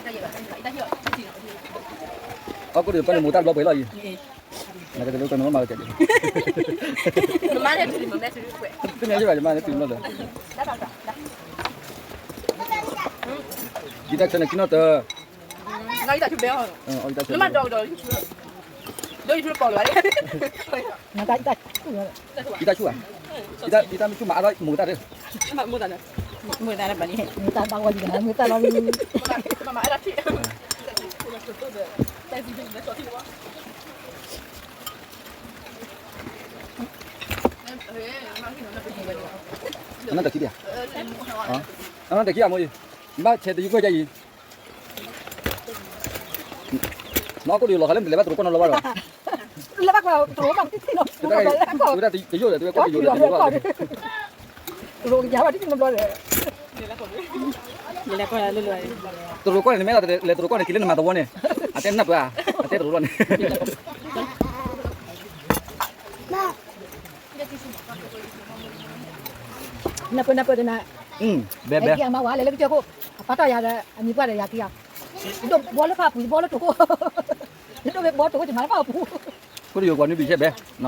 အီၣ်ကိၣ်ဒီးပၢ်န့ၣ် မိၢ်တၢ်တဘျီပှဲၤလီၤအံၤ, နကတလိကနမၤဝဲကဲးဒံး, သ့ၣ်ညါယဘၣ်ယမါန့ၣ်တုၤလီၤဒီး, ယတၢ်ဆၢန့ၣ်ကံနီၣ်တၢ်, အီၣ်ယတၢ်ဆၢ, ယတၢ်ဆူၣ်ဧါ, ယတၢ်မ့ၢ်ဆူၣ်မၤအါထီၣ်မိၢ်တၢ်တ, မိၢ်တၢ်လၢဘၣ်န့ၣ်, မိၢ်တၢ်ဘၣ်ဝဲယကနၤ မိၢ်တၢ်လီၤ, အနီၢ်တၢ်ခံဒံးဧါ, အနီၢ်တၢ်ခံဧါမိၢ်အံၤ, ဘၣ်ဆဲးတယုၢ်ကွၢ်ယါအံၤ နအီၣ်ကိၣ်ဒီးလီၤဃးလၢနတလဲၤဘၣ်တရူးကီၢ်နီတဘျီဘၣ်ဒီး, လဲၤဘၣ်ကွၢ်တရူးဘၣ်တထံၣ်နီၤ, တယိၣ်ဒီး တဝဲကွၢ်တယိၣ်ဒီး တရူးကီၢ်န့ၣ် နမ့ၢ်လီၤလဲၤတရူးကီၢ်န့ၣ် က့ၤလၢနမၤသဝီန့ၣ်, အတဲနၢ်ပၢၢ်, အတဲတရူးလီၤန့ၣ် နၢ်ပၢၢ်နၢ်ပၢၢ်တနၤ, ဘဲဘဲ, အမါဝၤလဲၤလၢကစၢၢ်ခိၣ်, အပၢ်တီၢ်ယၤဒီး အမံၤပှၢ်ဒီးယၤက့ၤယၤ, ဒိၣ်ဘီလၢဖးပူၤ ယဘီလၢတိာ်ခိၣ်, ယဒိၣ်ဘီတိာ်ခိၣ် ယမၤလၢဖးပူၤ, ကိၣ်တယိၤပှၤနုဘံၣ်ဆဲဘဲ, န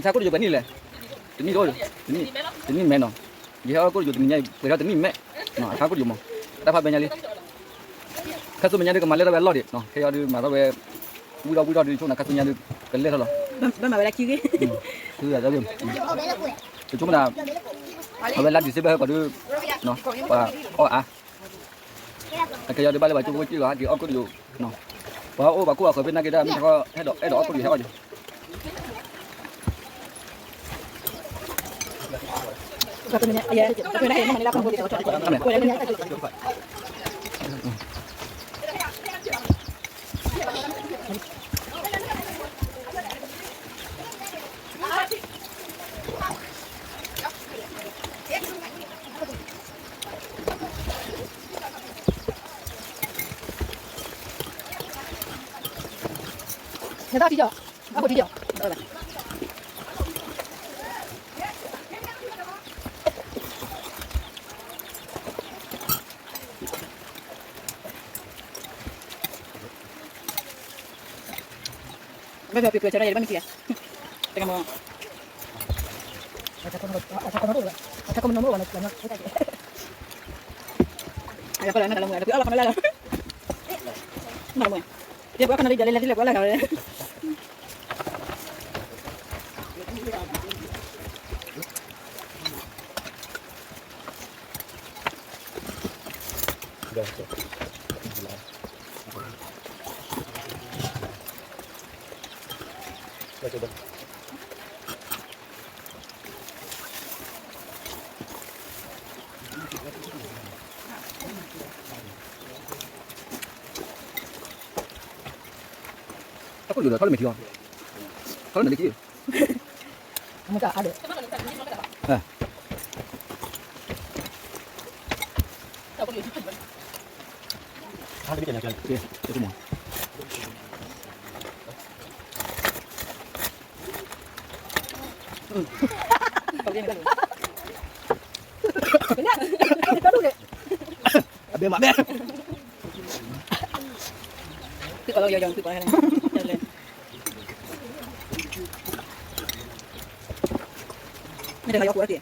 ဆါကိၣ်တယိၤပှဲၤနံၣ်လဲၣ်, တနံၣ်, တနံၣ်မဲနီၤ, ယဟဲအီၣ်ကိၣ်တယိၤတနံၣ်ညါ ပှဲၤထီၣ်တနံၣ်မဲ, အဆါကိၣ်တယိၤမး, တၢ်ဖးဘဲညါလံ ခါဆူမဲာ်ညါဒုးကမၤလဲၢ်ထီၣ်ဝဲအလီၢ်ဒံး, ခဲအံၤဒုးမၤထီၣ်ဝဲ, ဝံထီၣ်ဝံထီၣ်ဒုးဆိၣ်နၤခါဆူညါဒုး, ကလဲၢ်ထီၣ်လီၤ, ဘၣ်မၤဝဲဒၣ်ခံဂ့ၤ, တဆိကမိၣ်ဒၣ်, အဝဲလါ December ဟဲကီးဒုး, ပှၤအီၣ်အါ, အခဲအံၤဒုးဘၣ်လၢပှၤကၠိဖိကၠိလီၤ က့ၤအီၣ်ကိၣ်တယိၤ, ပှၤအိၣ်ဘၣ်ကိၣ်ဘၣ်ဃၢၤဖဲနာ်က့ၤတၢ်မ့ၢ်တခီ အဲၣ်ဒိးအီၣ်ကိၣ်တယိၤဟဲအီၣ်ယၤ နတၢ်ထံၣ်ကီး, အခိၣ်ထံၣ်ကီး, ဘၣ်ပျီပျီဆၢထီၣ်ယဲ တဘၣ်မ့ၢ်ထံၣ်ဧါ, တကမီၤ, အထးခိၣ်နူာ်အိၣ်ဝဲ, အထးခိၣ်နူာ်အိၣ်ဝဲ, အကလီၤမုၢ်အလီၤမုၢ်, ပအီၣ်လီၤခီနလၢလီၤ, မလီၤမုၢ်, ယပအီၣ်ခီနလံဒီးလဲၤလၢထံလဲၤပှၤလၢ်ခီဝဲ တၢ်ကိၣ်ယိၤဒီး ထီၣ်လၢမဲာ်ထံအီၤ, ထီၣ်လၢမဲာ်ထံ, မ့ၢ်တၢ်အါဒီး, အဘဲမၤဘဲ, သုကိးလီၤယီၤယီၤ သုကိးလီၤ, မ့ၢ်တဂၤယီၤကိးတၢ်က့ၤ, မ့ၢ်